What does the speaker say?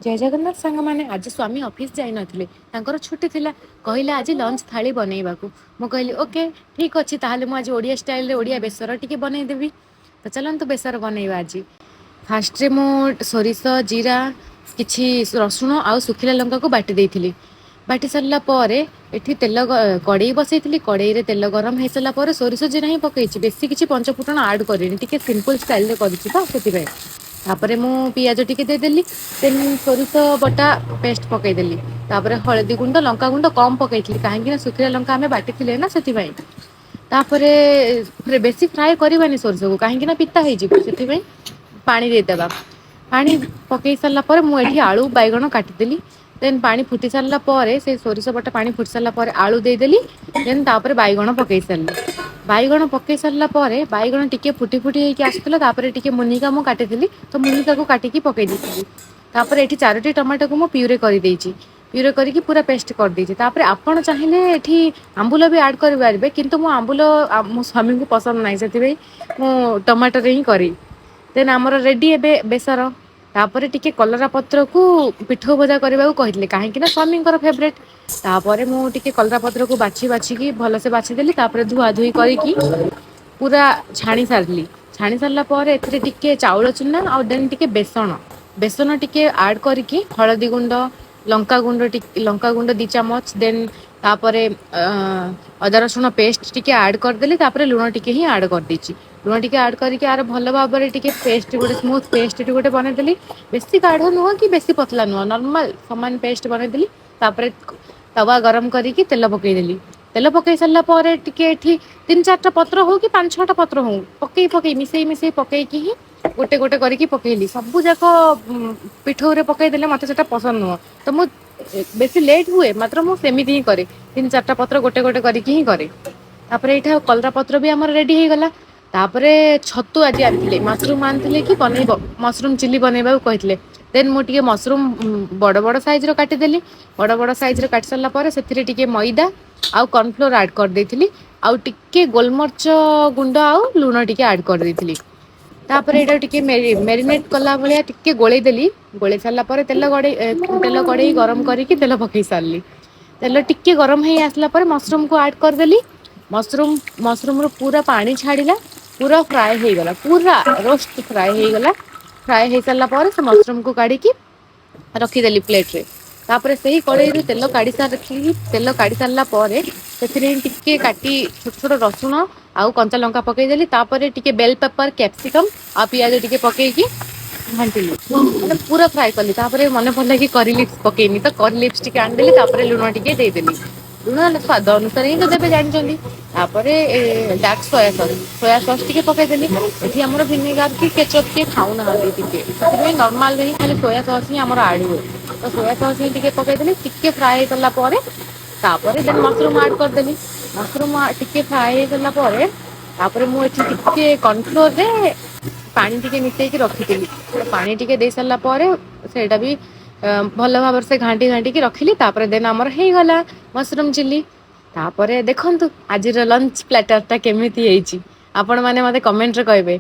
ଜୟ ଜଗନ୍ନାଥ ସାଙ୍ଗମାନେ। ଆଜି ସ୍ୱାମୀ ଅଫିସ୍ ଯାଇନଥିଲେ, ତାଙ୍କର ଛୁଟି ଥିଲା। କହିଲେ ଆଜି ଲଞ୍ଚ ଥାଳି ବନେଇବାକୁ। ମୁଁ କହିଲି, ଓକେ, ଠିକ୍ ଅଛି, ତାହେଲେ ମୁଁ ଆଜି ଓଡ଼ିଆ ଷ୍ଟାଇଲରେ ଓଡ଼ିଆ ବେସର ଟିକେ ବନେଇଦେବି। ତ ଚାଲନ୍ତୁ, ବେସର ବନେଇବା ଆଜି। ଫାଷ୍ଟରେ ମୁଁ ସୋରିଷ, ଜିରା, କିଛି ରସୁଣ ଆଉ ଶୁଖିଲା ଲଙ୍କାକୁ ବାଟି ଦେଇଥିଲି। ବାଟି ସାରିଲା ପରେ ଏଠି ତେଲ କଡ଼େଇ ବସେଇଥିଲି। କଡ଼େଇରେ ତେଲ ଗରମ ହେଇସାରିଲା ପରେ ସୋରିଷ, ଜିରା ହିଁ ପକେଇଛି। ବେଶୀ କିଛି ପଞ୍ଚଫୁଟଣ ଆଡ଼୍ କରିନି, ଟିକେ ସିମ୍ପଲ୍ ଷ୍ଟାଇଲରେ କରିଛି ତ ସେଥିପାଇଁ। ତାପରେ ମୁଁ ପିଆଜ ଟିକେ ଦେଇଦେଲି, ଦେନ୍ ସୋରିଷ ବଟା ପେଷ୍ଟ ପକେଇଦେଲି। ତାପରେ ହଳଦୀ ଗୁଣ୍ଡ, ଲଙ୍କା ଗୁଣ୍ଡ କମ୍ ପକେଇଥିଲି, କାହିଁକି ନା ଶୁଖିଲା ଲଙ୍କା ଆମେ ବାଟିଥିଲେ ନା, ସେଥିପାଇଁ। ତାପରେ ବେଶୀ ଫ୍ରାଏ କରିବାନି ସୋରିଷକୁ, କାହିଁକି ନା ପିତା ହେଇଯିବ। ସେଥିପାଇଁ ପାଣି ଦେଇଦେବା। ପାଣି ପକେଇ ସାରିଲା ପରେ ମୁଁ ଏଠି ଆଳୁ, ବାଇଗଣ କାଟିଦେଲି। ଦେନ୍ ପାଣି ଫୁଟି ସାରିଲା ପରେ, ସେ ସୋରିଷ ବଟା ପାଣି ଫୁଟି ସାରିଲା ପରେ ଆଳୁ ଦେଇଦେଲି। ଦେନ୍ ତାପରେ ବାଇଗଣ ପକେଇ ସାରିଲି। ବାଇଗଣ ପକେଇ ସାରିଲା ପରେ ବାଇଗଣ ଟିକେ ଫୁଟି ଫୁଟି ହେଇକି ଆସୁଥିଲା। ତାପରେ ଟିକେ ମୁନିକା ମୁଁ କାଟିଥିଲି, ତ ମୁନିକାକୁ କାଟିକି ପକେଇ ଦେଇଥିଲି। ତାପରେ ଏଠି ଚାରୋଟି ଟମାଟୋକୁ ମୁଁ ପ୍ୟୁରେ କରିଦେଇଛି। ପ୍ୟୁରେ କରିକି ପୁରା ପେଷ୍ଟ କରିଦେଇଛି। ତାପରେ ଆପଣ ଚାହିଁଲେ ଏଠି ଆମ୍ବୁଲ ବି ଆଡ଼୍ କରିପାରିବେ, କିନ୍ତୁ ମୁଁ ଆମ୍ବୁଲ ମୋ ସ୍ୱାମୀଙ୍କୁ ପସନ୍ଦ ନାହିଁ, ସେଥିପାଇଁ ମୁଁ ଟମାଟୋରେ ହିଁ କରେ। ଦେନ୍ ଆମର ରେଡ଼ି ଏବେ ବେସର। ତାପରେ ଟିକେ କଲରା ପତ୍ରକୁ ପିଠଉ ଭଜା କରିବାକୁ କହିଥିଲେ, କାହିଁକି ନା ସ୍ୱାମୀଙ୍କର ଫେଭରେଟ୍। ତାପରେ ମୁଁ ଟିକେ କଲରା ପତ୍ରକୁ ବାଛି ବାଛିକି ଭଲସେ ବାଛିଦେଲି। ତାପରେ ଧୁଆ ଧୁଇ କରିକି ପୁରା ଛାଣି ସାରିଲି। ଛାଣି ସାରିଲା ପରେ ଏଥିରେ ଟିକେ ଚାଉଳ ଚୁନା ଆଉ ଦେନ୍ ଟିକେ ବେସନ, ବେସନ ଟିକେ ଆଡ଼୍ କରିକି ହଳଦୀ ଗୁଣ୍ଡ, ଲଙ୍କା ଗୁଣ୍ଡ ଟିକେ, ଲଙ୍କା ଗୁଣ୍ଡ 2 ଚାମଚ, ଦେନ୍ ତାପରେ ଅଦା ରସୁଣ ପେଷ୍ଟ ଟିକେ ଆଡ଼୍ କରିଦେଲି। ତାପରେ ଲୁଣ ଟିକେ ହିଁ ଆଡ଼୍ କରିଦେଇଛି। ଲୁଣ ଟିକେ ଆଡ଼୍ କରିକି ଆର ଭଲ ଭାବରେ ଟିକେ ପେଷ୍ଟ, ଗୋଟେ ସ୍ମୁଥ୍ ପେଷ୍ଟ ଗୋଟେ ବନେଇଦେଲି। ବେଶୀ ଗାଢ଼ ନୁହଁ କି ବେଶୀ ପତଲା ନୁହଁ, ନର୍ମାଲ ସମାନ ପେଷ୍ଟ ବନେଇଦେଲି। ତାପରେ ତାୱା ଗରମ କରିକି ତେଲ ପକେଇଦେଲି। ତେଲ ପକେଇ ସାରିଲା ପରେ ଟିକେ ଏଠି ତିନି ଚାରିଟା ପତ୍ର ହଉ କି ପାଞ୍ଚ ଛଅଟା ପତ୍ର ହଉ, ପକେଇ ପକେଇ, ମିଶେଇ ମିଶେଇ ପକେଇକି ହିଁ ଗୋଟେ ଗୋଟେ କରିକି ପକେଇଲି। ସବୁ ଯାକ ପିଠଉରେ ପକେଇଦେଲେ ମତେ ସେଟା ପସନ୍ଦ ନୁହଁ। ତ ମୁଁ ବେଶୀ ଲେଟ୍ ହୁଏ, ମାତ୍ର ମୁଁ ସେମିତି ହିଁ କରେ। ତିନି ଚାରିଟା ପତ୍ର ଗୋଟେ ଗୋଟେ କରିକି ହିଁ କରେ। ତାପରେ ଏଇଠା କଲରା ପତ୍ର ବି ଆମର ରେଡି ହେଇଗଲା। ତାପରେ ଛତୁ ଆଜି ଆଣିଥିଲେ, ମସରୁମ ଆଣିଥିଲେ କି ବନେଇବ, ମସରୁମ ଚିଲି ବନେଇବାକୁ କହିଥିଲେ। ଦେନ୍ ମୁଁ ଟିକେ ମସରୁମ ବଡ଼ ବଡ଼ ସାଇଜର କାଟିଦେଲି। ବଡ଼ ବଡ଼ ସାଇଜର କାଟି ସାରିଲା ପରେ ସେଥିରେ ଟିକେ ମଇଦା ଆଉ କର୍ଣ୍ଣଫ୍ଲୋର ଆଡ଼୍ କରିଦେଇଥିଲି, ଆଉ ଟିକେ ଗୋଲମରିଚ ଗୁଣ୍ଡ ଆଉ ଲୁଣ ଟିକେ ଆଡ଼୍ କରିଦେଇଥିଲି। ତାପରେ ଏଇଟା ଟିକେ ମ୍ୟାରିନେଟ୍ କଲା ଭଳିଆ ଟିକେ ଗୋଳେଇ ଦେଲି। ଗୋଳେଇ ସାରିଲା ପରେ ତେଲ କଡ଼େଇ ଗରମ କରିକି ତେଲ ପକେଇ ସାରିଲି। ତେଲ ଟିକେ ଗରମ ହେଇ ଆସିଲା ପରେ ମସରୁମକୁ ଆଡ଼୍ କରିଦେଲି। ମସରୁମରୁ ପୁରା ପାଣି ଛାଡ଼ିଲା, ପୁରା ଫ୍ରାଏ ହେଇଗଲା, ପୁରା ରୋଷ୍ଟ ଫ୍ରାଏ ହେଇଗଲା। ଫ୍ରାଏ ହେଇସାରିଲା ପରେ ସେ ମସରୁମକୁ କାଢ଼ିକି ରଖିଦେଲି ପ୍ଲେଟରେ। ତାପରେ ସେହି କଡ଼େଇରୁ ତେଲ କାଢ଼ି ସାରିକି, ତେଲ କାଢ଼ି ସାରିଲା ପରେ ସେଥିରେ ହିଁ ଟିକେ କାଟି ଛୋଟ ଛୋଟ ରସୁଣ ଆଉ କଞ୍ଚା ଲଙ୍କା ପକେଇଦେଲି। ତାପରେ ଟିକେ ବେଲ୍ ପେପର, କ୍ୟାପ୍ସିକମ୍ ଆଉ ପିଆଜ ଟିକେ ପକେଇକି ଘାଣ୍ଟିଲି, ମାନେ ପୁରା ଫ୍ରାଏ କଲି। ତାପରେ ମନେ ପଡ଼ିଲା କି କରି ଲିଭ୍ସ ପକେଇନି, ତ କରି ଲିଭ୍ସ ଟିକେ ଆଣିଦେଲି। ତାପରେ ଲୁଣ ଟିକେ ଦେଇଦେଲି। ଲୁଣ ସ୍ୱାଦ ଅନୁସାରେ ହିଁ ତ ଦେବେ, ଜାଣିଛନ୍ତି। ତାପରେ dark soya sauce, soya sauce ଟିକେ ପକେଇଦେଲି। ଏଠି ଆମର ଭିନେଗାର କି କେଚପ୍ କିଏ ଖାଉନାହାନ୍ତି ଟିକେ, ସେଥିପାଇଁ ନର୍ମାଲରେ ହିଁ ଖାଲି ସୋୟା ସସ୍ ହିଁ ଆମର ଆଡ୍ ହୁଏ। ତ ସୋୟା ସସ୍ ହିଁ ଟିକେ ପକେଇଦେଲି। ଟିକେ ଫ୍ରାଏ ହେଇସାରିଲା ପରେ ତାପରେ ଦେନ୍ ମସରୁମ ଆଡ୍ କରିଦେଲି। ମସରୁମ ଟିକେ ଫ୍ରାଏ ହେଇସାରିଲା ପରେ ତାପରେ ମୁଁ ଏଠି ଟିକେ କର୍ଣଫ୍ଲୋରରେ ପାଣି ଟିକେ ମିଶେଇକି ରଖିଥିଲି। ପାଣି ଟିକେ ଦେଇ ସାରିଲା ପରେ ସେଇଟା ବି ଭଲ ଭାବରେ ସେ ଘାଣ୍ଟି ଘାଣ୍ଟିକି ରଖିଲି। ତାପରେ ଦେନ୍ ଆମର ହେଇଗଲା ମସରୁମ ଚିଲି। ତାପରେ ଦେଖନ୍ତୁ ଆଜିର ଲଞ୍ଚ ପ୍ଲାଟରଟା କେମିତି ହେଇଛି। ଆପଣମାନେ ମୋତେ କମେଣ୍ଟରେ କହିବେ।